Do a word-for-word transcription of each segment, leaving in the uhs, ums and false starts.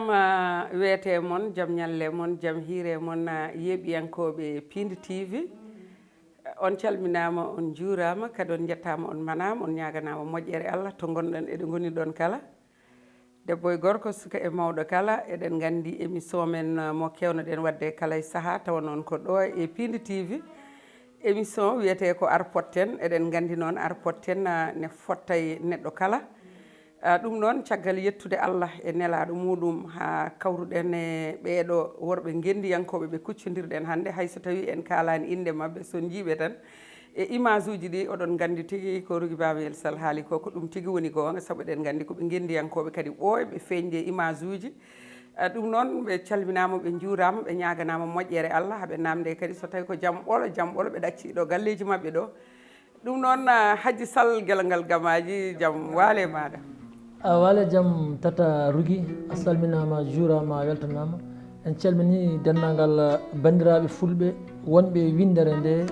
Ma weete mon, jam ñalle mon, jam hiire mon, ah, yeeɓiyankooɓe Piindi T V. On calminaama, on njuuraama, kadi on njettaama, on manaama, on ñaaganaama moƴƴere Allah to ngonɗon, eɗo ngoni ɗon kala. Debbo e gorko, suka e mawɗo kala, eɗen nganndi émission men, ah, mo keewnoɗen waɗde kala e sahaa, tawa noon ko ɗo e Piindi T V. Émission wiyetee ko Ar Potten, eɗen nganndi noon Ar Potten, ah, ne fotta e neɗɗo kala. Ah, ɗum noon, caggal yettude Allah e nelaaɗo muuɗum, haa kawruɗen e ɓeeɗo worɓe ngenndiyankooɓe ɓe kuccondirɗen hannde, hay so tawii en kaalaani innde maɓɓe, so on njii ɓe tan e image uji ɗi, oɗon nganndi tigi ko Rugi Baaba Yel Sal haali ko, ko ɗum tigi woni goonga, sabu eɗen nganndi ko ɓe ngenndiyankooɓe kadi ɓooyɓe feeñde e image uji. Ah, ɗum noon, ɓe calminaama, ɓe njuuraama, ɓe ñaaganaama moƴƴere Allah, haa ɓe naamnde kadi so tawii ko jam ɓolo, jam ɓolo, ɓe ɗaccii ɗo galleeji maɓɓe ɗo. Ɗum noon, ah, Hajji Sal, Gelongal Gamaaji, jam waale maaɗa. A waale jam, Tata Rugi, a salminaama, a juuraama, a weltanaama. En calminii denndaangal, ah, banndiraaɓe fulɓe wonɓe e winndere nde,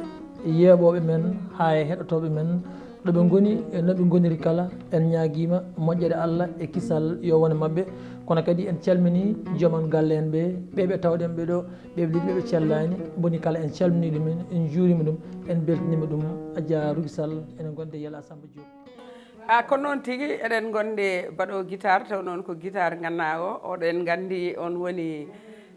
yeeɓooɓe men, haa e heɗotooɓe men, ɗo ɓe ngoni e no ɓe ngoniri kala. En ñaagiima moƴƴere Allah e kisal yo won e maɓɓe. Kono kadi en calminii joom en galle en ɓe, ɓe ɓe tawɗen ɓe ɗo, ɓe ɓe liɗi, ɓe ɓe cellaani, mboni kala en calminii ɗum, en, en njuuriima ɗum, en mbeltiniima ɗum. Adja Rugi Sal, enen ngonde Yela Samba Diop. Ah, ko noon tigi, eɗen ngonde baɗo guitare, taw noon ko guitare ganna o, oɗen nganndi on woni,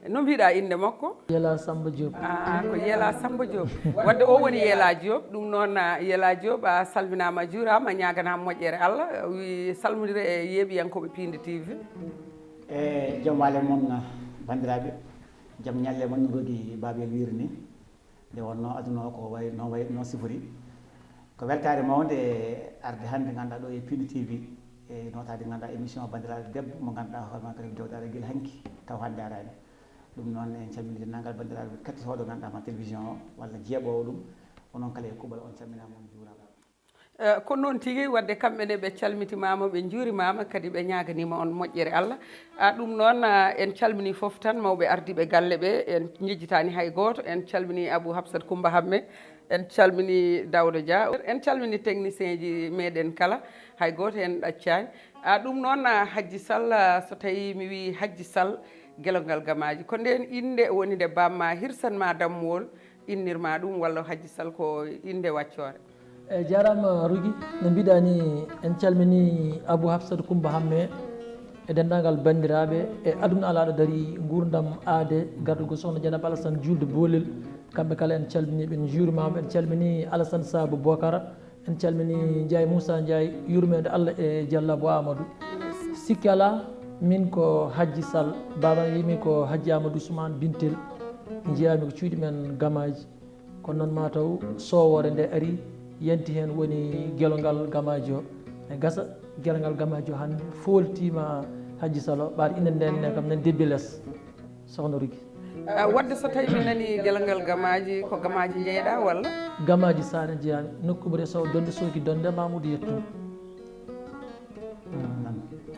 no mbiɗa innde makko? Yela Samba Diop. Ah, ko Yela Samba Diop. Wadde o woni Yela Diop, ɗum noon, ah, Yela Diop, a salminaama, a juuraama, a ñaaganaama moƴƴere Allah, wi salmodire e yeeɓiyankooɓe Piindi T V. E jam waale mon, banndiraaɓe, jam ñalle mon, no Rugi Baaba Yel wiiri ni. Nde wonnoo aduna o ko way, no way, no sifori. Ko weltaare mawnde arde hannde, ngannduɗaa ɗo e Piindi T V, e nootaade, ngannduɗaa, émission banndiraaɗo debbo mo ngannduɗaa hoore maa kadi ko dewɗaare gila hanki, taw hannde araani. Ɗum noon, en calminii denndaangal banndiraaɓe kettotooɗo, ngannduɗaa, ma télévision o, walla jeeɓoowo ɗum. Onon kala e kuuɓal, on calminaama, on njuuraama. Eh, ko noon tigi, wadde kamɓe ne ɓe calmitimaama, ɓe njuurimaama, kadi ɓe ñaaganiima on moƴƴere Allah. A, ɗum noon, a, en calminii fof tan mawɓe ardiiɓe galle ɓe, en njejjitaani hay gooto. En calminii Abou Hafsat Coumba Hamme, en calminii Daouda Dia, en calminii technicien ji meɗen kala, hay gooto en ɗaccaani. A, ɗum noon, a, Hajji Sall, a, so tawii mi wii Hajji Sall, Gelongal Gamaaji, ko ndeen innde woni nde baam maa hirsan maa dammuwol, innirma ɗum, walla Hajji Sall ko innde waccoore? Eeyi, jaaraama Rugi. No mbiɗaa ni, en calminii Abou Hafsat Coumba Hamme e denndaangal banndiraaɓe e aduna alaa ɗo darii nguurndam aade, gardagol Sokhna Dieynaba Alassane juulde boolel. Kamɓe kala en calminii ɓe, en njuuriima ɓe. En calminii Alassane Sabo Bokara, en calminii Ndiaye Moussa Ndiaye, yurmeende Allah e Diallo Abou Amadou. Sikki alaa, min ko Hajji Sall, baaba am wii mi ko Hajji Amadou Ousmane Bintel, njiyaa mi ko cuuɗi men Gamaaji. Kono noon, maa taw soowoore nde arii, yanti heen woni Gelongal Gamaaji o. E gasa, Gelongal Gamaaji o hannde fooltiima Hajji Sall o, ɓaade ina ndenne kam nan debbi les, Sokhna Rugi. Ah, wadde so tawii mi nanii Gelongal Gamaaji, ko Gamaaji njeyɗaa walla? Gamaaji Saare njeyaa-mi, nokku mo Reso Donde Sooki Donde Mamoudou Yettum.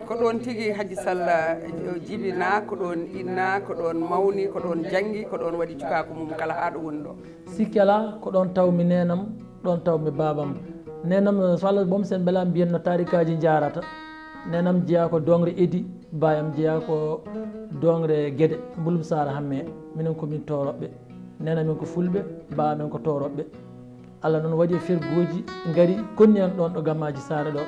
Ko ɗoon tigi Hajji Sall, eh, jibinaa, ko ɗoon innaa, ko ɗoon mawni, ko ɗoon janngi, ko ɗoon waɗi cukaaku mum kala haa ɗo woni ɗo. Sikki alaa, ko ɗoon taw-mi neenam, ɗoon taw-mi baabam. Neenam, so Allah bom sen mbela mbiyen no taarikaaji njaarata. Neenam jeyaa ko Doŋre Edi, baayam jeyaa ko Doŋre Gede, Mbulum Saara Hamme. Minen ko min Tooroɓɓe. Neenam min ko Fulɓe, baaba men ko Tooroɓɓe. Allah noon waɗi e fergooji ngari konni en ɗoon ɗo Gamaaji Saare ɗo.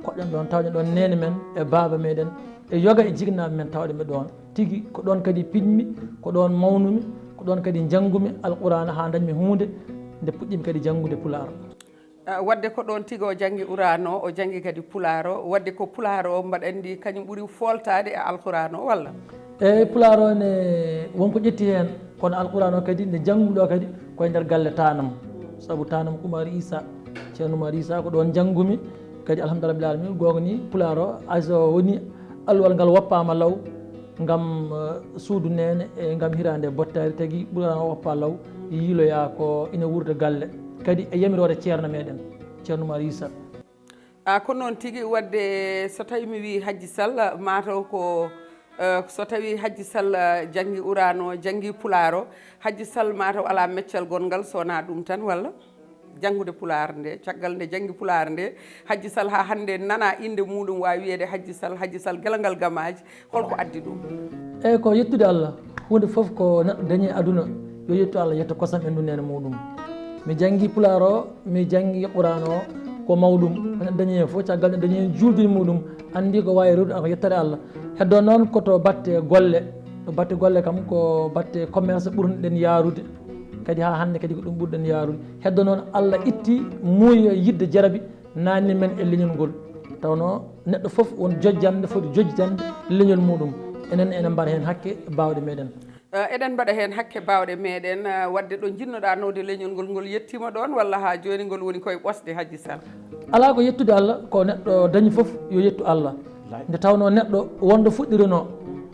Koɗɗen ɗoon, tawɗen ɗoon neene men e baaba meɗen e yoga e jiknaaɓe men, tawɗen ɓe ɗoon. Tigi ko ɗoon kadi piɗmi, ko ɗoon mawnumi, ko ɗoon kadi njanngumi Alqur'aana haa ndañmi huunde nde puɗɗimi kadi janngude Pulaar. Ah, wadde ko ɗoon tigi o janngi Qur'aana o, o janngi kadi Pulaar o, wadde ko Pulaar o mbaɗa anndi kañum ɓuri fooltaade e Alqur'aana o, walla? Eeyi, Pulaar o ne won ko ƴetti heen, kono Alqur'aana o kadi nde njanngu-mi ɗo kadi ko e nder galle taanam, sabu taanam ko Umar Isa, Ceerno Umar Isa, ko ɗoon njanngumi kadi, alhamdulillah rabbil alamin. Goonga ni, Pulaar o, hay so woni alluwal ngal woppaama law, ngam, eh, suudu neene e ngam hiraande bottaari, tagi ɓurana o woppa law, yiiloyaa ko ina wuurda galle, kadi e yamiroore ceerno meɗen, Ceerno Umar Isa. A, ko noon tigi, wadde so tawii mi wii Hajji Sall, maa taw ko, eh, so tawii Hajji Sall janngi Qur'aana o, janngi Pulaar o, Hajji Sall maa taw alaa meccal gonngal so wonaa ɗum tan, walla? Janngude Pulaar nde, caggal nde janngi Pulaar nde, Hajji Sal haa hannde nana innde muuɗum, waawi wiyeede Hajji Sal, Hajji Sal Gelongal Gamaaji. Holko addi ɗum? Eyi, ko yettude Allah. Huunde fof ko neɗɗo dañi e aduna, yo yettu Allah, yetta kosam e ndunneene muuɗum. Mi janngi Pulaar o, mi janngi Quraan o, ko mawɗum. Ko neɗɗo dañi heen fof, caggal neɗɗo dañi heen juulde muuɗum, anndi ko waawi rewde ko yettade Allah. Heddo noon ko to batte golle. To batte golle kam ko batte commerce ɓurnuɗen yaarude. Kadi haa hannde kadi ko ɗum ɓurɗen yaarude. Heddo noon Allah itti muuyo yiɗde jarabi naanni men e leñol ngol. Tawno neɗɗo fof won jojjande foti jojjitande leñol muuɗum. Enen ene mbaɗa heen hakke baawɗe meɗen. Eh, eɗen mbaɗa heen hakke baawɗe meɗen. Eh, wadde ɗo jinnoɗa nawde leñol ngol, ngol yettima ɗoon walla haa jooni ngol woni koye ɓosde, Hajji Sal? Alaa ko yettude Allah, ko neɗɗo dañi fof yo yettu Allah. Nde tawno neɗɗo wonɗo fuɗɗirino,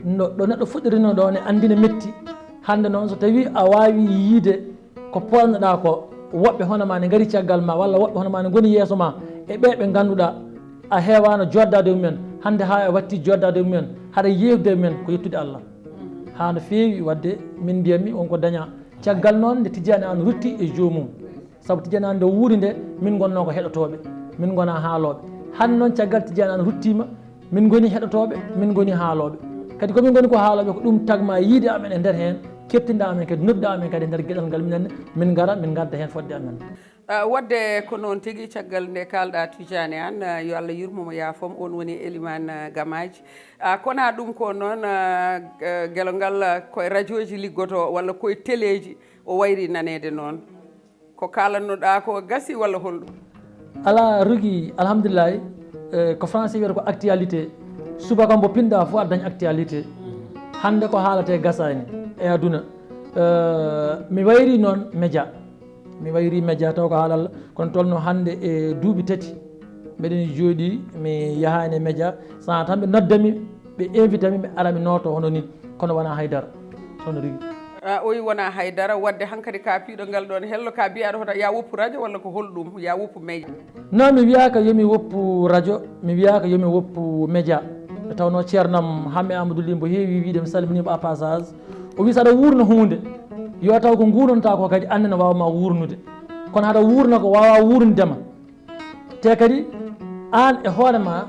no, ɗo neɗɗo fuɗɗirino ɗo ne anndi ne metti. Hannde noon so tawi a waawi yiide ko poolnoɗaa ko, woɓɓe hono ma ne ngari caggal ma walla woɓɓe hono ma ne ngoni yeeso ma e ɓee ɓe ngannduɗaa a heewaano jooɗdaade e mumen, hannde haa a watti jooɗdaade e mumen, haɗa yeewtida e mumen, ko yettude Allah. Haa no feewi, wadde min mbiyatmi won ko dañaa. Caggal noon nde Tijjaani Aan rutti e joomum, sabu Tijjaani Aan nde wuuri nde, min ngonnoo ko heɗotooɓe, min ngonaa haalooɓe. Hannde noon caggal Tijjaani Aan ruttiima, min ngoni heɗotooɓe, min ngoni haalooɓe. Kadi ko min ngoni ko haalooɓe, ko ɗum tagma yiide amen e nder heen, keptinɗa amen kadi, nodduɗa amen kadi e nder geɗal ngal minen ne, min ngara, min ngadda heen fodde amen. Ah, wadde ko noon tigi, caggal nde kaalɗa Tijjaani Aan, ah, yo Allah yurmo mo, yaafo mo, oon woni Elimaan, ah, Gamaaji. Ah, kono ɗum ko noon, ah, eh, gelo ngal, ah, koye rajooji liggoto walla koye teleeji o wayri naneede noon. Ko kaalannoɗaa ko gasi walla holɗum? Alaa, Rugi, alhamdulillahi, eh, ko français wiyata ko actualité. Subaka mbo pinɗa fof aɗa daña actualité. Hannde ko haalatee gasaani e aduna. Eh, mi wayri noon média. Mi wayri média taw ko haalal, kono tolno hannde e duuɓi tati mbeɗen jooɗi, mi yahaani e média. Sana tan ɓe noddami, ɓe invitami, mi ara mi nooto hono ni, kono wonaa haydara. Hono Rugi. Ah, oyi wonaa haydara, wadde hankadi ka piiɗo ngal ɗoon hello, ka biyaɗo hoto ya woppu radio walla ko holɗum, ya woppu média? Non, mi wiyaaka yomi woppu radio, mi wiyaaka yomi woppu média. Nde tawnoo ceernam Hamme Amadou Ly mbo heewi wiide, mi salminiimo à passage. O wi so aɗa wuurna huunde, yo taw ko nguurnontaa ko kadi annene waawa ma wuurnude. Kono haɗa wuurna ko waawa wuurnude ma. Te kadi aan e hoore ma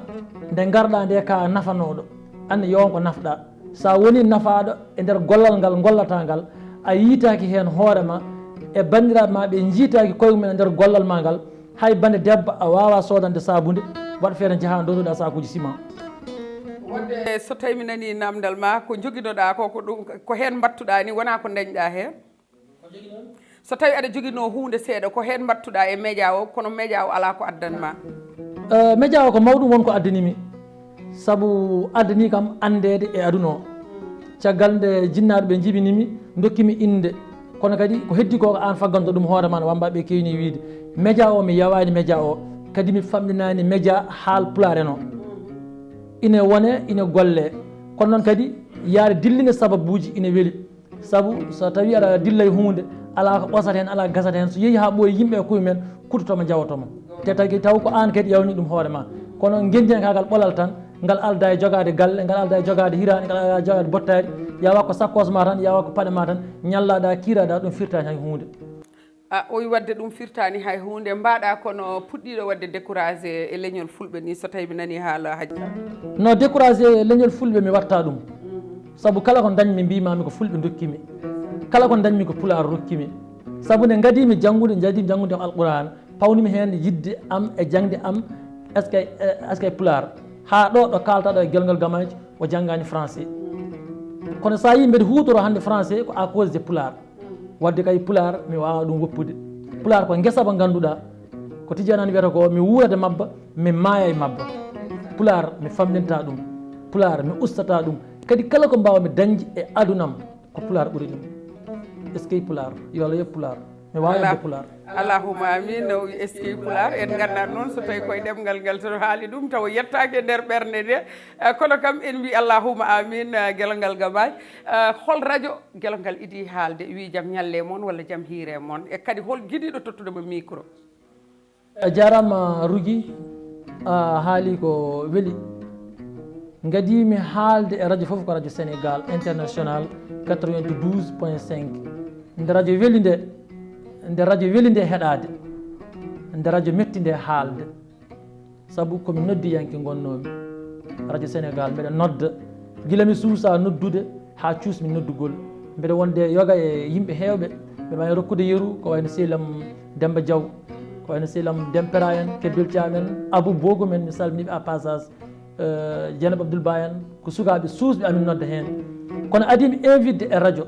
nde ngarɗa nde ka nafanooɗo, anne yo won ko nafɗa. Sa woni nafaaɗo e nder gollal ngal ngollata ngal, a yiitaaki heen hoore ma e banndiraaɓe ma ɓe njiitaaki koye mumen e nder gollal ma ngal, hay bannde debbo a waawa soodande saabunde, waɗ feere njaha ndoodoɗa saakuuji sima. Wadde so tawi mi nani namdal ma ko joginoɗa ko, ko ɗum ko heen mbattuɗa ni wona ko dañɗa heen? So tawi aɗa joginoo huunde seeɗa, ko heen mbattuɗaa e média o, kono média o alaa ko addan ma? Eh, média o ko mawɗum won ko addani mi, sabu addani kam anndeede e aduna o. Caggal nde jinnaaɓe ɓe njibini mi, ndokki mi innde, kono kadi ko heddi ko, ko aan fagganto ɗum hoore ma no wammbaaɓe keewni wiide. Média o mi yawaani média o, kadi mi famɗinaani média haal pulaar en o. Ine wone, ine golle, kono noon kadi yaade dilline sababuuji ine weli. Sabu so tawi aɗa dilla e huunde, alaa ko ɓosata heen, alaa ko gasata heen. So yehi haa ɓooyi, yimɓe e koye mumen kuttotoma, njawotoma. Te tagi taw ko aan kadi yawni ɗum hoore ma. Kono ngendiyankaagal ɓolal tan, ngal aldaa e jogaade galle, ngal aldaa e jogaade hiraande, ngal aldaa e jogaade bottaari. Yawa ko sakkoos ma tan, yawa ko paɗe ma tan, ñallaɗa, kiiraɗa, ɗum firtaani hay huunde. A oy wadde ɗum firtaani hay huunde, mbaɗa kono puɗɗiiɗo wadde découragé e leñol fulɓe ni, so tawi mi nani haala Hajji. No découragé e leñol fulɓe mi watta ɗum. Sabu kala ko dañmi mbimami ko fulɓe dokkimi. Kala ko dañmi ko pulaar rokkimi. Sabu nde gadimi janngude, gadimi janngude alqur'ana, pawnimi heen yidde am e jaŋde am eskay, eskay pulaar. Haa ɗo ɗo kaaltaɗo e gelngal Gamaji o janngani français. Kono sa yi mbeɗa huutoro hannde français ko à cause de pulaar. Wadde kay pulaar mi waawa ɗum woppude. Pulaar ko ngesa ba ngannduɗaa, ko Tijjani Aan wiyata ko mi wuurata mabba, mi maaya e mabba. Pulaar mi famɗinta ɗum. Pulaar mi ustata ɗum. Kadi kala ko mbaawmi dañde e adunam ko pulaar ɓuri ɗum. Eskey pulaar, yo Allah yoɓ pulaar. Mi waawa yamde pulaar. Allahumma amin. No eskey pulaar, en nganndat noon so tawi koye ɗemngal ngal to haali ɗum tawa yettaaki e nder ɓernde nde. Eh, kono kam en mbi allahumma amin. Eh, gelal ngal Gamaji. Eh, hol radio gelal ngal idi haalde wi jam ñalle e moon walla jam hiire e moon, e kadi hol gidiɗo tottude mo micro? A jarama Rugi, a haali ko weli. Gadimi haalde e radio fof ko radio Sénégal International quatre-vingt-douze point cinq. Nde radio weli nde, nde radio weli nde heɗade. nde radio metti nde haalde. Sabu ko mi noddiyanke ngonnoomi radio Sénégal, mbeɗa nodda gila mi suusa noddude haa cuusmi noddugol. Mbeɗa wonde yoga e yimɓe heewɓe, mbeɗa waawi rokkude yeru, ko wayno sehil am Demba Diaw, ko wayno sehil am Dempera en, Keddol Thiam en, Abou Bogo men, mi salminiiɓe à passage, eh, Dieynaba Abdoul Ba en, ko sukaaɓe suusɓe amin nodda heen. Kono adii mi invité e radio,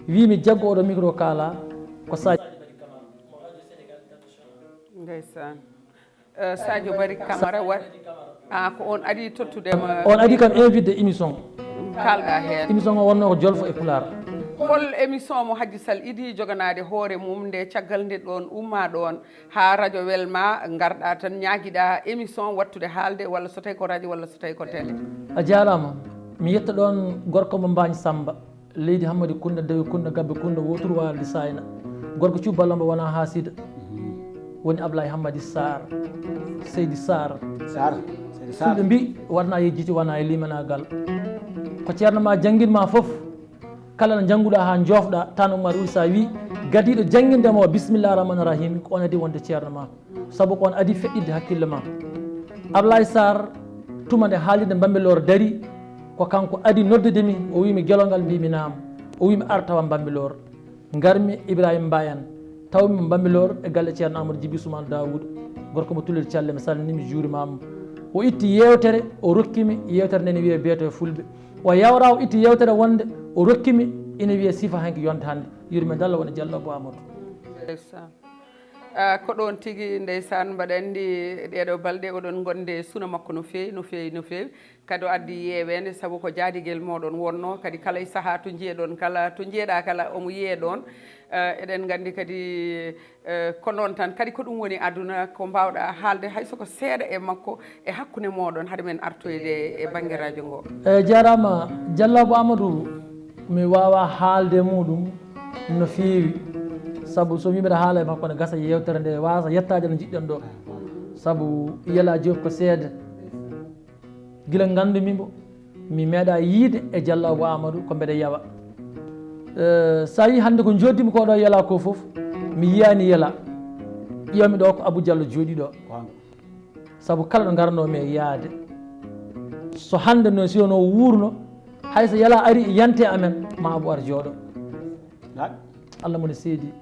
wii mi jaggo oɗo micro kaala ko Sadio. Ndeysaan. Eh, Sadio Bari Camara wa a ko on adi tottude ma On adii kam invité émission. Kalɗa heen. Émission o wonno ko Jolfo e Pulaar. Hol émission mo Hadji Sall idi joganaade hoore mum nde caggal nde ɗon umma ɗon haa radio welma ngarɗa tan ñaagiɗa émission wattude haalde walla so tawi ko radio walla so tawi ko télé? A jaaraama. Mi yetta ɗoon gorko mo Mbaañ Samba, leydi Hammadi Kunna, Dewi Kunna, Gabbe Kunna, wootur waalde Sayna. Gorko Cuballo mbo wonaa haa sida. Woni Ablaye Hammadi Sarr, Seydi Sarr. Sarr, Seydi Sarr. Fulɓe mbi, wonaa yejjiti, wonaa e limanaagal. Ko ceerno ma janngin ma fof, kala no njannguɗa haa njoofɗa, tan Umar Wulsa wi, gadiiɗo jannginde ma o, bismillah rahmani rahim, ko on adi wonde ceerno ma. Sabu ko on adi feƴƴitde hakkille ma. Ablaye Sarr, tuma nde haalirde Mbambilor dari, ko kanko adi noddude mi, o wi mi gelongal, mbi mi naam. O wi mi ar tawa Mbambilor. Ngarmi Ibrahima Mbayan, tawmi mo Mbambilor e galle ceerno Amadou Djiby Ousmane Dawoud, gorko mo Tullel Calle, mi salmini, mi juurimaama. O itti yeewtere, o rokki mi yeewtere nde ne wiyee Beeto e Fulɓe. O yawra, o itti yeewtere wonde o rokki mi, ina wiyee Sifa hanki yonta hannde. Yurmeende Allah wona Jallo Abou Amadou. Ndeysaan. Ah, ko ɗoon tigi, ndeysaan, mbaɗa anndi ɗeeɗo balɗe oɗon ngonde suna makko no feewi, no feewi, no feewi. Kadi o addi yeeweende, sabu ko jaadigel mooɗon wonno, kadi kala e sahaa to njiyeɗon kala, to njiyeɗa kala, omo yiyee ɗoon. Eh, eɗen nganndi kadi, eh, ko noon tan. Kadi ko ɗum woni aduna, ko mbaawɗa haalde, hay so ko seeɗa e makko, e hakkunde mooɗon, hade men artoyde e bannge radio ngo. Eh, jaaraama, Jallo Abou Amadou, mi waawaa haalde e muɗum no feewi. Sabu so mi mbiɗa haala e makko, ne gasa yeewtere nde waasa yettaade no njiɗɗen ɗo. Sabu Yelaa Diop ko seede. Gila nganndumi mbo, mi meeɗa yiide e Jallo Abou Amadou ko mbeɗa yawa. Eh, so a yii hannde ko njooddimi ko ɗo Yelaa ko fof, mi yiyaani Yelaa. Ƴeewmi ɗo ko Abou Diallo jooɗii ɗo. Sabu kala ɗo ngarnoomi e yaade. So hannde no, si wonno wuurno, hay so Yelaa ari yante amen, ma Abou ar jooɗo. Allah mo ne seedi.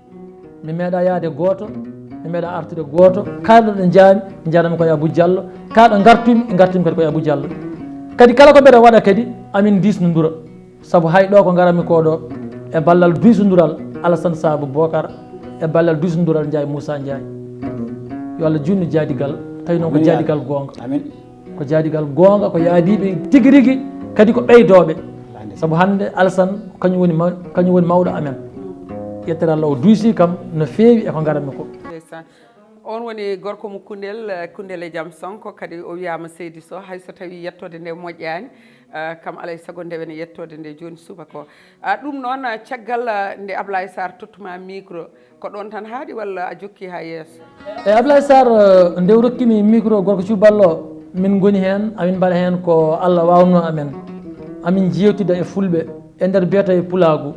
Mi meeɗa yaade gooto, mi meeɗa artude gooto. Kala ɗo njaami, njanami ko e Abou Diallo. Kala ɗo ngartumi, ngartumi kadi ko e Abou Diallo. Kadi kala ko mbeɗa waɗa kadi, amin diisnondura. Sabu hay ɗo ko ngaranmi ko ɗo, e ballal duysondiral Alassane Sabo Bokar, e ballal duysondiral Ndiaye Moussa Ndiaye. Yo Allah juutnu jaadigal, tawi noon ko jaadigal goonga. Amin. Ko jaadigal goonga, ko yaadiiɓe tigi rigi, kadi ko ɓeydooɓe. Sabu hannde Alassane ko kañum woni ma-, kañum woni mawɗo amen. Yettere Allah, o duysii kam no feewi e ko ngaranmi ko. Ndeysaan. On woni gorko mo Kundel, eh, Kundel e Jam Sonko, kadi o wiyaama Seydi Sow, hay so tawii yettoode nde moƴƴaani, eh, kam alaa e sago ndewen yettoode nde jooni subaka o. Ah, ɗum noon, ah, caggal, ah, nde Ablaye Sarr tottuma micro, ko ɗoon tan haaɗi walla a jokki haa yeeso? E Ablaye Sarr, eh, nde o rokkimi micro gorko cuballo, min ngoni heen, amin mbaɗa heen ko Allah waawno amen. Amin jeewtida e Fulɓe, e nder beeto e pulaagu.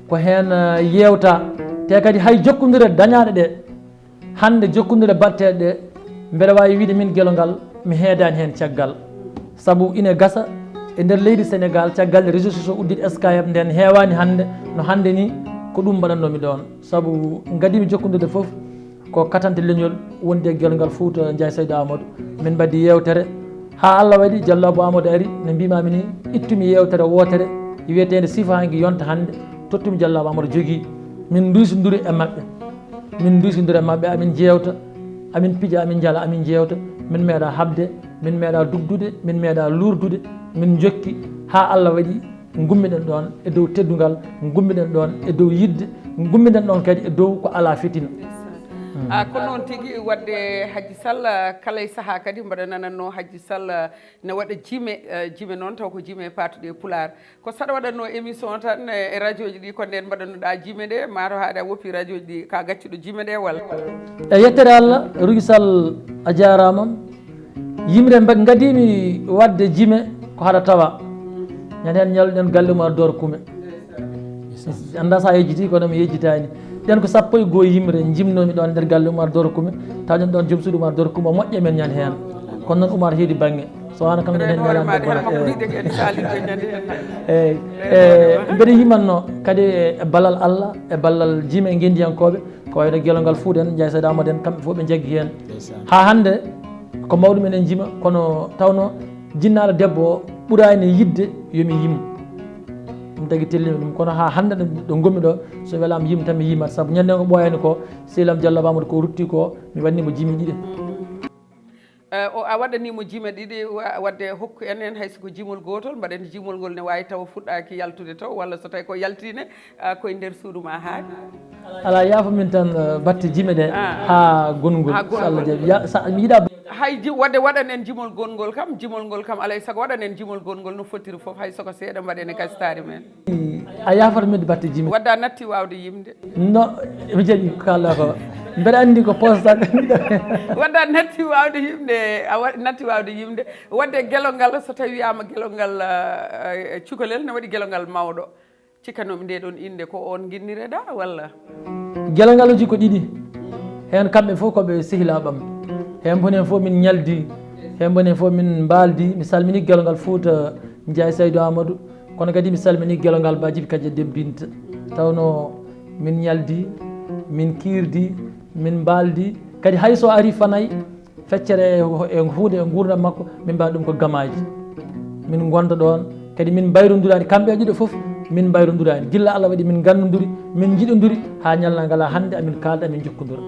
Ko heen, eh, yeewta, te kadi hay jokkondire dañaaɗe ɗe, hannde jokkondire baɗteeɗe ɗe, mbeɗa waawi wiyde min gelo ngal, mi heedaani heen caggal. Sabu ine gasa e nder leydi Senegaal, caggal nde réseaux sociaux udditi Skype nden heewaani hannde, no hannde ni ko ɗum mbaɗatnoomi ɗoon. Sabu ngadii-mi jokkondirde fof ko katante leñol wondi e gelo ngal Fuuta Njaay Saydu Aamadu. Min mbaɗdi yeewtere haa Allah waɗi Jallo Abou Aamadu ari, no mbiimaami ni, ittumi yeewtere wootere wiyeteende Sifa hanki yonta hannde, tottumi Jallo Abou Aamadu jogii. Min nduysondiri e maɓɓe. Min nduysondira e maɓɓe, amin jeewta, amin pija, amin njala, amin jeewta. Min meeɗa haɓde, min meeɗa dugdude, min meeɗa luurdude, min njokki haa Allah waɗi ngummiɗen ɗoon e dow teddungal, ngummiɗen ɗoon e dow yiɗde, ngummiɗen ɗoon kadi e dow ko alaa fitina. Ah, ko noon tigi, waɗde Hajji Sall, kala e sahaa kadi mbaɗa nanatnoo Hajji Sall ne waɗa jime, eh, jime noon taw ko jime paatuɗe e Pulaar. Ko saɗa waɗatnoo émission tan e, e radio ji ɗi, ko ndeen mbaɗatnoɗaa jime ɗe, maa to haaɗi a woppi radio ji ɗi, ka gaccuɗo jime ɗe walla? E yettere Allah, Rugi Sall a jaaraama. Yimre mba-, ngadii-mi waɗde jime ko haɗa tawa. Ñande heen ñalluɗen galle Umar Dor Kume. Annda so a yejjitii, kono mi yejjitaani. Ɗen ko sappo e goo yimre jimnomi ɗon nder galle Umar Doro Kume, tawɗen ɗon joom suudu Umar Doro Kume, o moƴƴo men ñande heen. Kono noon Umar heedi bannge, so wano kam ñande heen ñalaande bonat. Eyi, e, mbeɗa yimanno kadi e ballal Allah, e ballal jime e ngenndiyankooɓe, ko wayno Gelongal Fuuta en, Njaay Saydu Aamadu en, kamɓe fof ɓe njaggi heen. Haa hannde, ko mawɗum eɗen jima, kono tawno jinnaaɗo debbo o ɓuraani yidde yo mi yim. Ɗum tagi tellimi ɗum, kono haa hannde ɗo, ɗo ngonmi ɗo, so welaama yim tan mi yimat, sabu ñande ko ɓooyani ko, sehil am Jallo Ba Amadou ko rutti ko, mi waɗni mo jimi ɗiɗi. Eh, o a waɗani mo jime ɗiɗi, wa- wadde hokku en heen hay so ko jimol gootol, mbaɗen jimol ngol ne waawi tawa fuɗɗaaki yaltude to, walla so tawi ko yaltiine, ah, koye nder suudu ma haa. Alaa, yaafo min tan, eh, batte jime ɗe haa gongol. Haa gongol. So Allah jaɓi. Ya- sa- mi yiɗa. Hay ji- wadde waɗan en jimol gongol kam, jimol ngol kam alay sago waɗan en jimol gongol no fotiri fof, hay soko seeɗa mbaɗen e kasitaari men. A yaafat min batte jime. Wadde a natti waawde yimde. No, mi jaɓi ko kaalɗa ko. Mbeɗa anndi ko poosɗa. Wadde a natti waawde yimde, a wa- natti waawde yimde. Wadde gelongal, so tawi wiyaama gelongal, eh, eh, cukalel, ne waɗi gelongal mawɗo. Cikkanoomi nde ɗon innde ko oon nginnireda walla? Gelongaluuji ko ɗiɗi. Heen kamɓe fof ko ɓe sehilaaɓam. Heen mbonen fof min ñaldi. Heen mbonen fof min mbaaldi. Mi salmini gelongal Fuuta Njaay Saydu Aamadu. Kono kadi mi salmini gelongal Ba Jibi Kajja Debbo Binta. Tawno min ñaldi, min kiirdi, min mbaaldi. Kadi hay so ari fanay, feccere e huunde e nguurndam makko, min mbaɗi ɗum ko gamaaji. Min ngonda ɗoon, kadi min mbayrondiraani, kamɓe e ɗiɗo fof, min mbayrondiraani. Gilla Allah waɗi min nganndondiri, min njiɗondiri, haa ñalngal ngal haa hannde amin kaalda, amin njokkondira.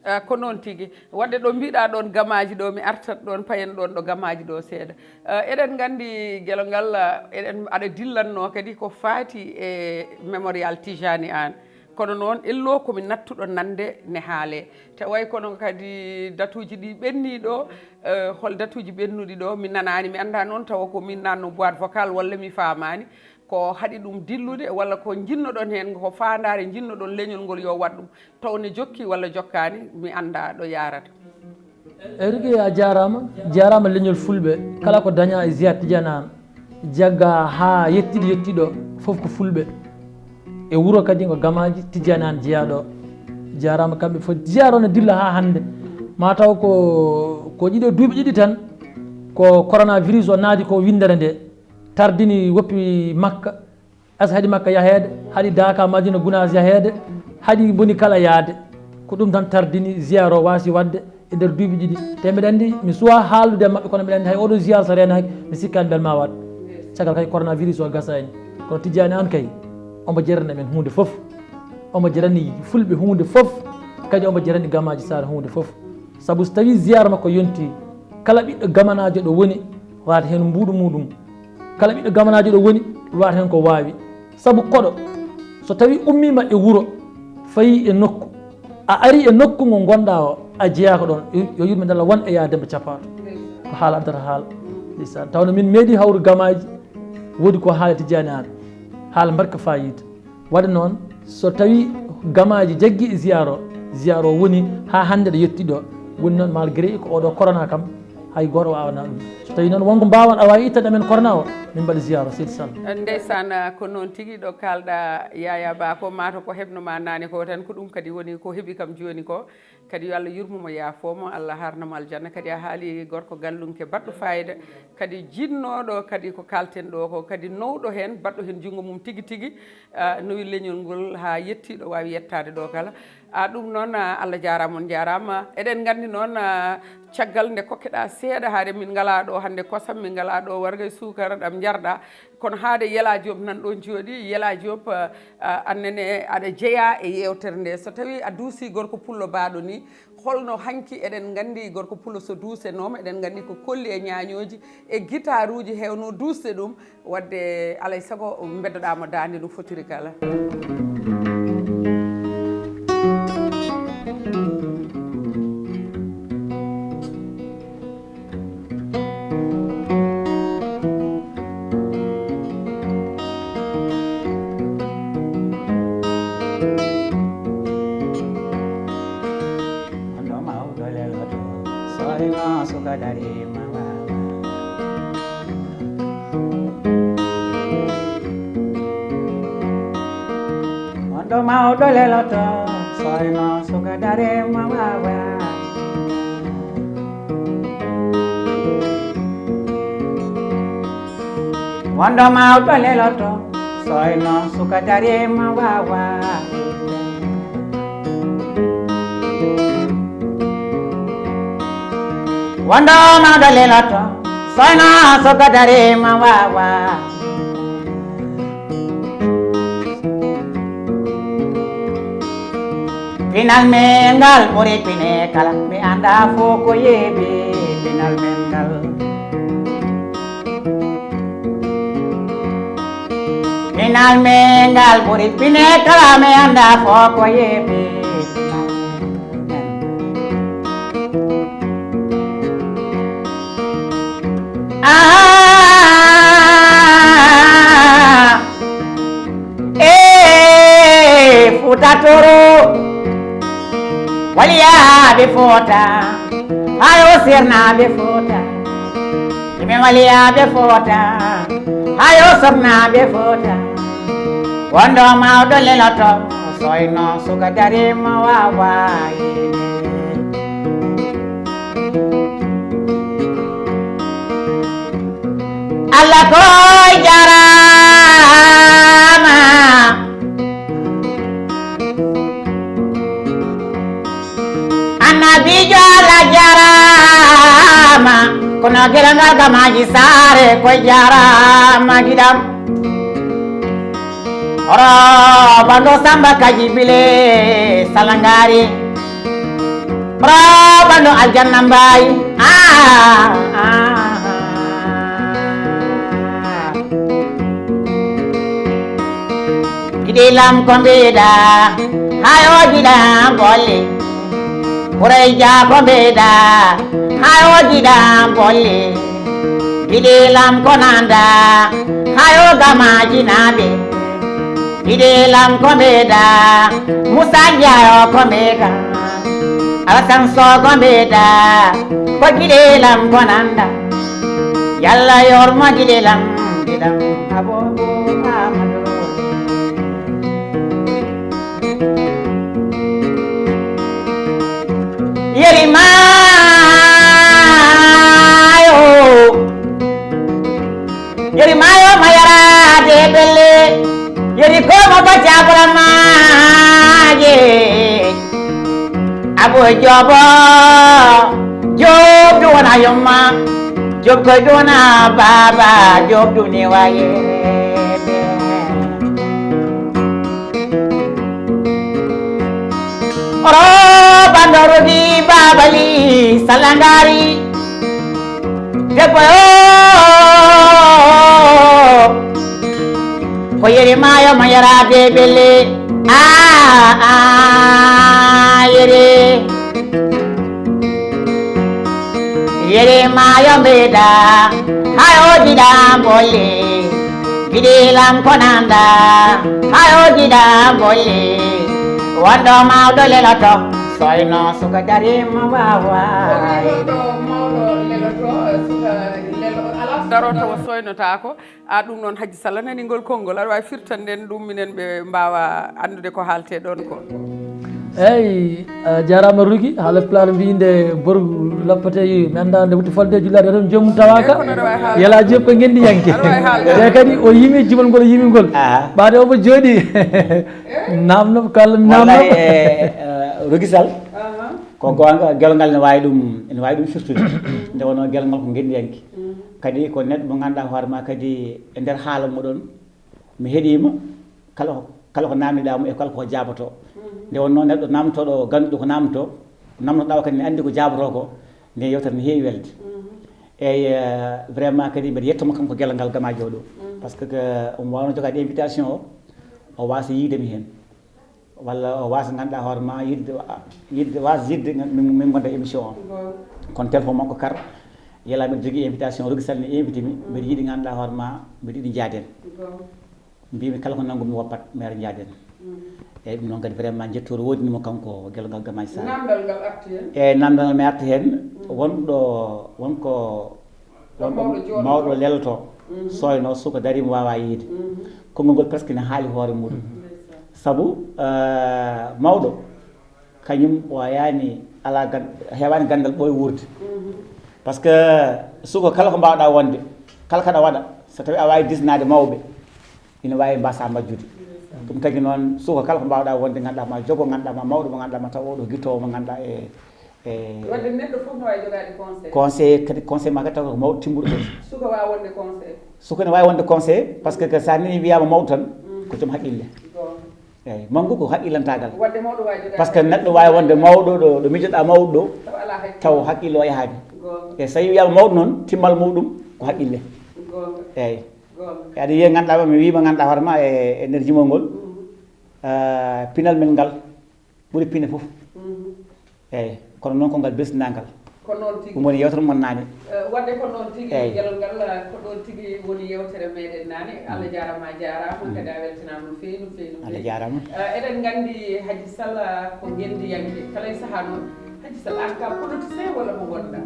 Ah, ko noon tigi. Wadde ɗo mbiɗa ɗoon gamaaji ɗo, mi artat ɗoon, payen ɗoon ɗo gamaaji ɗo seeɗa. Ah, eɗen nganndi gelo ngal, ah, eɗen aɗa dillanno kadi ko faati e Mémorial Tijani Anne. Kono noon, illo ko mi nattuɗo nande ne haale. Tawa kono kadi datuuji ɗi ɓenni ɗo, eh, hol datuuji ɓennuɗi ɗo, mi nanaani, mi annda noon tawa ko min nanno boîte vocale walla mi faamaani. Ko haɗi ɗum dillude walla ko njinnoɗon heen, ko faandaare njinnoɗon leñol ngol yo waɗ ɗum. Taw ne jokki walla jokkaani, mi annda ɗo yaarata. Eyi, Rukiya, a jaaraama. Jaaraama leñol fulɓe. Kala ko dañaa e Ziyaar Tijaan Aan, jagga haa yettiiɗo yettiiɗo fof ko fulɓe. E wuro kadi ko gamaaji Tijaan Aan jeyaaɗo. Jaaraama kamɓe fof. Ziyaar o ne dilla haa hannde. Ma taw ko, ko ɗiɗo duuɓi ɗiɗi tan ko coronavirus o naati ko winndere nde. Tardini woppi Makka. Asa haɗi Makka yaheede, haɗi Daaka Madina Gunaas yaheede, haɗi boni kala yaade. Ko ɗum tan tardini ziyaara o waasi waɗde e nder duuɓi ɗiɗi. Te mbeɗa anndi, mi suwaa haaldude e maɓɓe, kono mbeɗa anndi hay oɗo ziyaara so reenaaki, mi sikkaani mbel ma waɗ. Caggal kay coronavirus o gasaani. Kono Tijjaani Aan kay, omo jarani amen huunde fof. Omo jarani fulɓe huunde fof. Kadi omo jarani gamaaji Saare huunde fof. Sabu so tawii ziyaara makko yontii, kala ɓiɗɗo gamanaajo ɗo woni, waata heen mbuuɗu muuɗum. Kala ɓiɗɗo gamanaajo ɗo woni, waata heen ko waawi. Sabu koɗo, so tawii ummiima e wuro, fayii e nokku, a arii e nokku ngo ngonɗaa o, a jeyaaka ɗoon, yo, yo yurmeende Allah won e Yaa Demmba Cappaato. Ko haala addata haala. Ndeysaan. Tawno min meeɗii hawru gamaaji, woodi ko haala Tijjaani Aan. Haala mbaɗka faayiida. Waɗde noon, so tawii gamaaji jaggii e ziyaara o, ziyaara o woni haa hannde ɗo yettii ɗo, woni noon malgré ko oɗo corona kam, hay gooto waawanaa ɗum. So tawii noon won ko mbaawan, a waawi ittande amen corona o, min mbaɗa ziyaara o, seydi Sall. Ndeysaan, ko noon tigi ɗo kaalɗaa Yaya Ba ko, maa to ko heɓno ma naane ko tan, ko ɗum kadi woni ko heɓi kam jooni ko. Kadi yo Allah yurmo mo, yaafoo mo, Allah haarna mo aljanna. Kadi a haali gorko gallunke baɗɗo faayida, kadi jinnooɗo kadi ko kaalten ɗo ko, kadi nowɗo heen, baɗɗo heen junngo mum tigi tigi, ah, nowi leñol ngol haa yettii ɗo waawi yettaade ɗo kala. Ah, ɗum noon, ah, Allah jaaraama, on njaaraama. Eɗen nganndi noon, ah, caggal nde kokkeɗaa seeɗa, haade min ngalaa ɗo hannde kosam, min ngalaa ɗo warga e suukara ɗam njarɗaa. Kono haade Yela Diop nan ɗoon jooɗii, Yela Diop, ah, ah, aan nene aɗa jeyaa e yeewtere nde. So tawii a duusii gorko pullo baaɗo nii, holno hanki eɗen nganndi gorko pullo so duusenooma, eɗen nganndi ko kolli e ñaañooji e gitaaruuji heewno duusde ɗum. Waɗde alay sago mbeddoɗaa mo daande no fotiri kala. Hono mawɗo leloto, soore ma suka darima. Mawɗo leloto, soyno suka dare ma wawa. Wonɗo mawɗo leloto, soyno suka dare ma wawa. Wonɗo mawɗo leloto, soyno suka dare ma wawa. Pinal men ngal ɓuri pine kala, mi anda fo ko yeeɓi pinal men ngal. Pinal men ngal ɓuri pine kala, mi anda fo ko yeeɓi pinal men. Ah, eh, Futa Toro, waliya be fota, hayo sirna be fota, ime waliya be fota, hayo sirna be fota, wondo mawdo leloto, soyno suka dare ma wawa. Allah ko jarama, annabijo Allah jarama, kono geɗal ngal gamaji sare ko jarama giɗam. Oro bando samba kaji bile salangari. Oro bando aljanna mbayi. Ah, ah, ah. Giɗi lam ko mbiɗa, hayo giɗa bolle. Kurayja ko mbiɗa, hayo giɗa bolle. Giɗi lam ko nanda, hayo gamaji naɓe. Giɗi lam ko mbiɗa, Musa Njayo ko mbiɗa, Alasan Soh ko mbiɗa, ko giɗi lam ko nanda. Yalla yormo giɗi lam, giɗam Abobo Amadou. Yeri mayo, yeri mayo mayarade belle, yeri komo bacabra maje. Abo jobo, job du wona yomma, job koy du wona baba, job du ni waye. Oro bandoro di babali salangari. Debbo o, ko yeri mayo mo yarade belle. Ah, ah, yeri. Yeri mayo mbeda, hayo jida bolle. Giɗi lam ko nanda, hayo jida bolle. Wonɗo mawɗo leloto, soyno suka darima wawa. Daroto o soynotako. A ɗum noon Hajji Salla nani ngol konngol, aɗa wawi firtan nden ɗum minen ɓe mbawa anndude ko haalte ɗon ko. Eyyi, a jarama Rugi, haala pulaar mbi nde boru lappate mi annda nde wutti folde jullaade tan joomum tawaka. Eyyi, kono aɗa wawi haalde. Yala Diop ko ngendiyanke. Aɗa wawi haalde. Te kadi o yimi jumol ngol, o yimi ngol. Aha. Ɓaade omo jooɗi. Namno ko Allah namno. Wallahi, eh, eh, Rugi Sall. Aha. Ko goonga, gelngal ne wawi ɗum, ene wawi ɗum firtude. Nde wonno gelngal ko ngendiyanke. Mm. Kadi ko neɗɗo mo ganduɗa hoore ma kadi e nder haala moɗon, mi heɗima kala ko, kala ko namdiɗa mo e kala ko jaboto. Mhm. Nde wonno neɗɗo namtoɗo ganduɗo ko namto, namdoɗa o kadi ne andi ko jaboto ko, nde yewtere ne heewi welde. Mhm. Eyyi, eh, vraiment kadi mbeɗa yettoma kanko gelal ngal gamaji o ɗo. Mhm. Par ce que, que omo wawno jogade invitation o, o wasa yiidemi hen. Walla o wasa ganduɗa hoore ma yidde, yidde, wasa yidde min, min gonda émission o. Bon. Kono téléphone makko kar, yala mbiɗa jogui invitation, Rogi Sall ne invité mi, mbiɗa yiiɗi ganduɗa hoore ma, mbiɗa yiiɗi jaaden. Bon. Mbimi kala ko nangu mi woppat, mi ara jaaden. Mm. Eyyi, ɗum noon kadi vraiment jettore wodinimo kanko gelgal gamaji sa. Namdal ngal arti hen? Eyyi, namdal ngal mi arti hen, mm, wonɗo, wonko Ɗo mawɗo jooɗo mawɗo to. Leloto, mhm, soyno, suka darima wawa yiide. Mhm. Konngol ngol presque ne haali hoore muɗum. Ndeysaan. Sabu eh, mawɗo kañum o yaani ala gan heewaani ganndal ɓooy wuurde. Par ce que suko kala ko mbaawɗaa wonde, kala kaɗa waɗa, so tawi a waawi disnaade mawɓe, ina waawi mbasa majjude. Ɗum tagi noon suko kala ko mbaawɗaa wonde, ngannduɗaa ma jogo, ngannduɗaa ma mawɗo mo ngannduɗaa ma taw oɗo gittoowo mo ngannduɗaa e e wadde neɗɗo fof no waawi jogaade conseil conseil kadi, conseil ma kadi taw ko mawɗo timmuɗo kadi. Suka waawa wonde conseil suka ne waawi wonde conseil. Par ce que so a nani wiyama mawɗo tan, ko joom haqqille. Eyyi, manngu ko haqqillantagal. Wadde mawɗo waawi jogaade par ce que neɗɗo waawi wonde mawɗo ɗo ɗo mijoɗa mawɗo ɗo, taw alaa haqqille taw haqqille o yahaani. Goonga. Eyyi, so tawi wiyama mawɗo noon, timmal muɗum ko haqqille. Goonga. Eyyi. Goonga. E aɗa yiya ganduɗa mi wima ganduɗa hoorema e e nder jimol ngol. Pinal men ngal ɓuri pine fof. Eyyi, kono noon ko ngal beltinangal. Ko noon tigi. Ɗum woni yewtere mon naane. Eh, wadde ko noon tigi. Eyyi. Gelol ngal eh, ko ɗon tigi woni yewtere meɗen naane. Allah jarama a jarama kadi a weltanama no fewi no fewi no fewi. Allah jarama. Eh, eɗen gandi Haji Sall ko gendiyanke kala e saaha noon. Haji Sall an ka politicien walla mo gonɗa?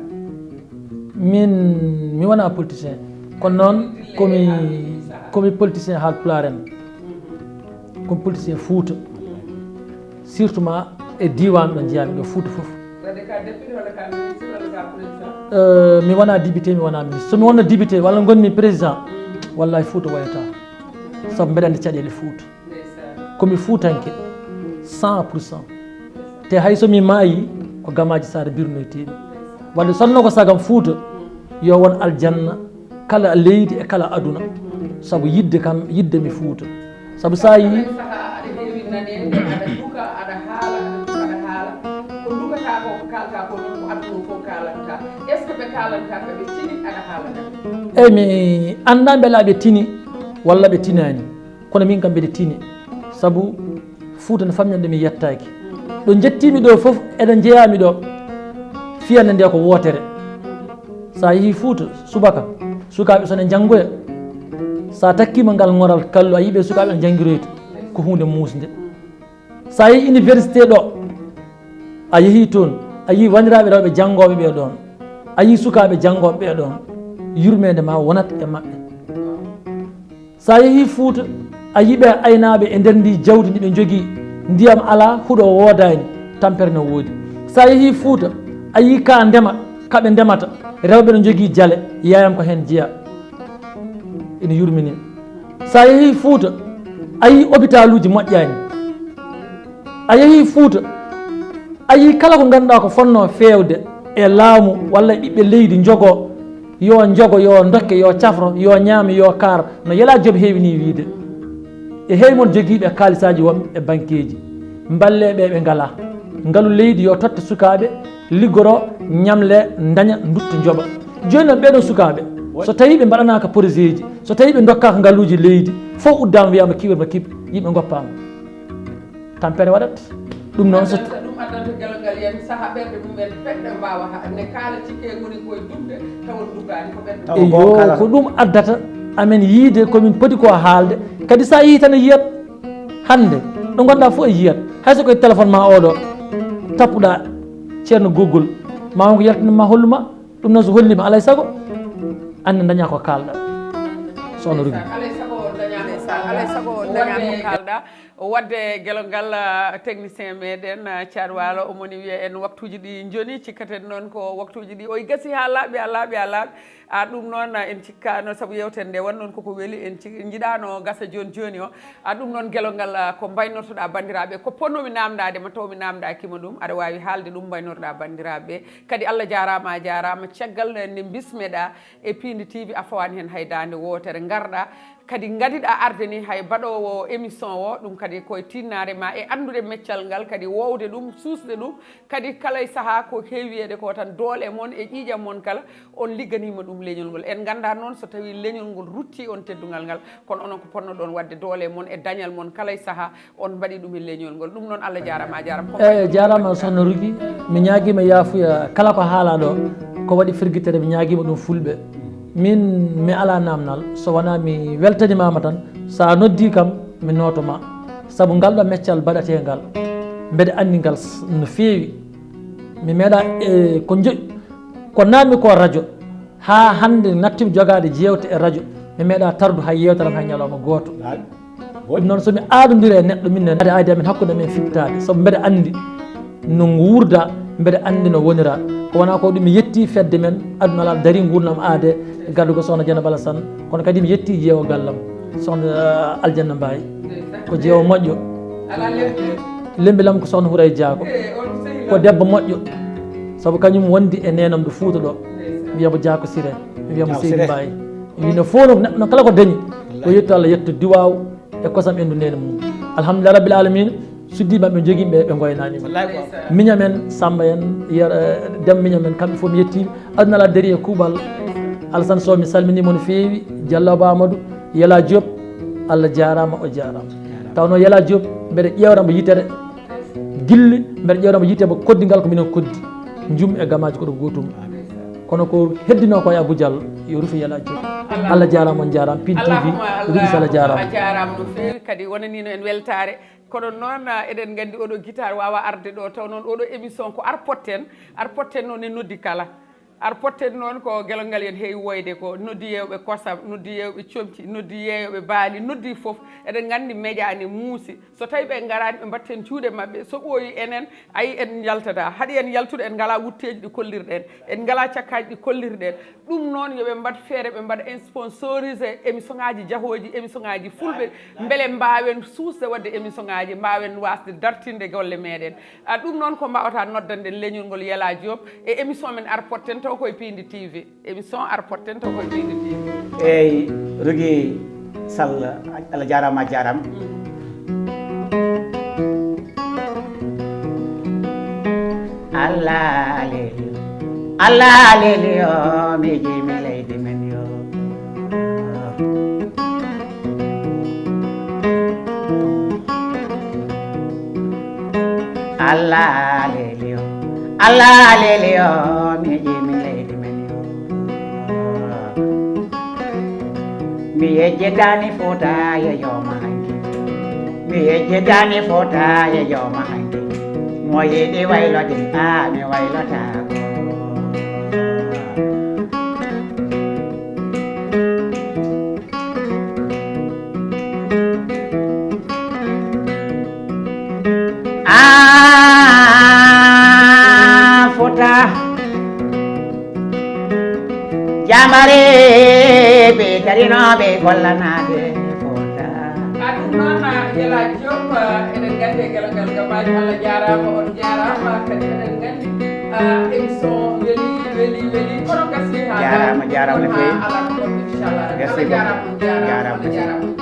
Min mi wona politicien, kono noon komi komi politicien haalpulaar en. Komi politicien Fouta, surtout ma e diwan ɗo jeeyami ɗo, Fouta foof. Mi wona député, mi wona ministre. Somi wonno député walla gonmi président, wallahi Fouta wayata. Sabu mbeɗa andi caɗele Fouta. Komi fuutanke cent pour cent. Te hay somi maayi ko gamaji sara birnoytemi. Wadde sonno ko sagam Fouta yo won aljanna kala leydi e kala aduna. Sabu yidde kam yidde mi Fouta. Sabu sa yi eyyi mi anda beela ɓe tini walla ɓe tinani. Kono min kam mbeɗa tini, sabu Fouta no fammi wonde mi yettaaki. Ɗo njettimi ɗo fof eɗo njeeyami ɗo, fiyande nde ko wootere. Sa yeehi Fouta subaka, sukaaɓe sone njanngoya. Sa takkima ngal ngoral kallu a yiiɓe sukaaɓe no njanngiroyta, ko hunde muusde. Sa yeehi université ɗo, a yeehi toon a yii wandiraɓe rewɓe janngooɓe ɓe ɗoon, a yii sukaaɓe janngooɓe ɓe ɗoon, yurmeende ma wonat e maɓɓe. So a yehii Fuuta, a yiɓe aynaaɓe e nder ndii jawdi ndi ɓe njogii, ndiyam alaa, huɗo woodaani, tampere no woodi. So a yehii Fuuta, a yii ka ndema, ka ɓe ndemata, rewɓe no njogii jale, yaayam ko heen jeyaa, ina yurminii. So a yehii Fuuta, a yii opitaaluuji moƴƴaani. A yehii Fuuta, a yii kala ko ngannduɗaa ko fotnoo feewde e laamu walla e ɓiɓɓe leydi njogoo, yo njogo, yo dokke, yo cafro, yo ñaame, yo kaar, no Yelaa Joop heewi nii wiyde. E heewi mon jogiiɓe kaalisaaji wonɓe e bankeeji, mballee ɓe ɓe ngalaa. Ngalu leydi yo totte sukaaɓe, liggoroo, ñamlee, ndaña, ndutta, njoɓa. Jooni noon ɓeeɗoo sukaaɓe, so tawii ɓe mbaɗanaaka projet ji, so tawii ɓe ndokkaaka ngaluuji leydi, fof uddaama wiyaama kiɓir ma kiɓ, yimɓe ngoppaama. Tampere waɗat ɗum noon so. Ɗum addanta gelal ngal yen saha ɓerɗe mumen pet ɓe mbawa ne kaala cikke ngoni koye dumde tawa duggaani ko ɓerɗe. Eyo, ko ɗum addata amen yiide komin poti ko haalde. Kadi sa yii tan a yiyat hannde ɗo ngonɗa fof a yiyat, hay so koye téléphone ma oɗo tappuɗa ceerno Google ma won ko yaltinma holluma. Ɗum noon so hollima alay sago anne daña ko kalɗa. Sohna Rugi. Alay sago daña ko kalɗa. Wadde gelol ngal technicien meɗen Thiat Walo omoni wiya en waktuji ɗi joni, cikkaten noon ko waktuji ɗi oy gasi ha laaɓi ha laaɓi ha laaɓi. A ɗum noon en cikkano saabu yewtere nde wan noon koko weeli en jiɗano gasa joni joni o. A ɗum noon gelol ngal ko mbaynortoɗa bandiraɓe, ko ponnomi namdade ma tawmi namdakima ɗum, aɗa wawi haalde ɗum mbaynorɗa bandiraɓe. Kadi Allah jarama a jarama caggal nde bismeɗa e Pindi T V a fawani hen hay dande wotere garɗa kadi gadiɗa arde ni hay baɗowo émission o, ɗum kadi koye tinnare ma e andude meccal ngal kadi wowde ɗum susde ɗum. Kadi kala e saaha ko heewi wiyede ko tan doole mon e ƴiiƴam mon kala on ligganima ɗum leñol ngol. En ganda noon so tawi leñol ngol rutti on teddungal ngal, kono onon ko ponnoɗon wadde doole mon e dañal mon kala e saaha on mbaɗi ɗum e leñol ngol. Ɗum noon Allah jarama a jarama. Ko eyyi jarama sohna Rugi, mi ñaguima yafuya kala ko haala ɗo ko waɗi firguitere, mi ñaguima ɗum fulɓe. Min mi ala namdal so wona mi weltanimama tan, sa noddi kam mi nootoma. Saabu ngal ɗo meccal baɗatengal mbeɗa andi ngal no feewi. Mi meeɗa e ko joƴ ko nammi ko radio, ha hande nattumi jogade jewte e radio, mi meeɗa tardu hay yewtaram hay ñalawma goto. Waɗi noon, so mi aadondiri e neɗɗo, min ne, aade aade amen hakkunde men fittaade, sabu mbeɗa anndi no nguurda, mbeɗa anndi no wonira. Ko wonaa ko ɗum, mi yetti fedde men, aduna alaa, darii nguurndam aade, e gardugo sohna Dieynaba Alassane, kono kadi mi yetti jeewo gallam, sohna, eh, Aljanna Mbaye. Ko jeewo moƴƴo. Lembi lam ko sohna Houraye Dia ko. Ko debbo moƴƴo, sabu kañum wondi e neenam ɗo Fuuta ɗo, wiyamo Dia ko Siré, wiyamo Dia ko Seydi Siré. Mbaye. Wi no fof no, no kala ko dañi, o yetto Allah, yetto duwaaw e kosam e ndu neene mum. Alhamdulillah Rabbil Alamina, suddiiɓe am ɓe jogiiɓe ɓe ngoynaani. Wallaay ko. Miñam en, Samba en, Yer-, eh, Dem Miñam en, kamɓe fof mi yettiiɓe. Aduna alaa, darii e kuuɓal Alassane Sow, mi salminii mo no feewi. Diallo Ba Amadou, Yala Diop, Allah jaaraama, o jaaraama. Tawnoo Yala Diop, mbeɗa ƴeewra mo yitere gilli, mbeɗa ƴeewra mo yitere mo koddigal ko minen koddi. Njum e gamaaji ko ɗo gootum. Kono ko heddinoo ko e Abou Diallo, yo rufe Yala Diop. Allah jaaraama, on jaaraama. Pin T V, Rugi Sala jaaraama. A jaaraama no feewi, kadi wonaniino en weltaare. Kono noon, ah, eɗen nganndi oɗo guitare waawa arde ɗo, taw noon oɗo émission ko ar potten, ar potten noon en noddi kala. Ar potten noon ko gelal ngal en heewi woyde ko, noddi yeewɓe kosam, noddi yeewɓe comci, noddi yeeyooɓe baali, noddi fof. Eɗen nganndi média ne muusi. So tawi ɓe ngaraani, ɓe mbatten juuɗe maɓɓe. So ɓooyi enen, ayi en yaltataa. Haɗi en yaltude, en ngalaa wutteeji ɗi kollirɗen. En ngalaa cakkaaji ɗi kollirɗen. Ɗum noon, yo ɓe mbaɗ feere, ɓe mbaɗa en sponsorisé émission ŋaaji jahooji, émission ŋaaji fulɓe, mbele mbaawen suusde waɗde émission ŋaaji, mbaawen waasde dartinde golle meeɗen. A, ɗum noon ko mbaawata noddande leñol ngol Yala Diop e émission men Ar Potten taw koye Piindi T V. Émission Ar Potten taw koye Piindi T V. Eeyi, Rugi Sall, Allah jaaraama, a jaaraama. Allah leli, Allah leli o, mi jimi leydi men yo. Allah leli o, Allah leli o, mi jimi leydi men yo. Mi yejjitaani Fuuta, yeeyooma hanki. Mi yejjitaani Fuuta, yeeyooma hanki. Mo yiɗi waylode, aa, mi waylotaako. Aa, Fuuta. Jambareeɓe darinooɓe gollanaade Fuuta. A ɗum noon, Yala Diop, eɗen nganndi e gelal ngal gamaaji. Allah jaaraama, on jaaraama, kadi eɗen nganndi, ah, émission weli, weli, weli, kono gasii haa jaaraama, jaaraama no feewi. Alaa ko ɗon, inchallah. Merci beaucoup. Allah jaaraama, on jaaraama, jaaraama. Allah jaaraama.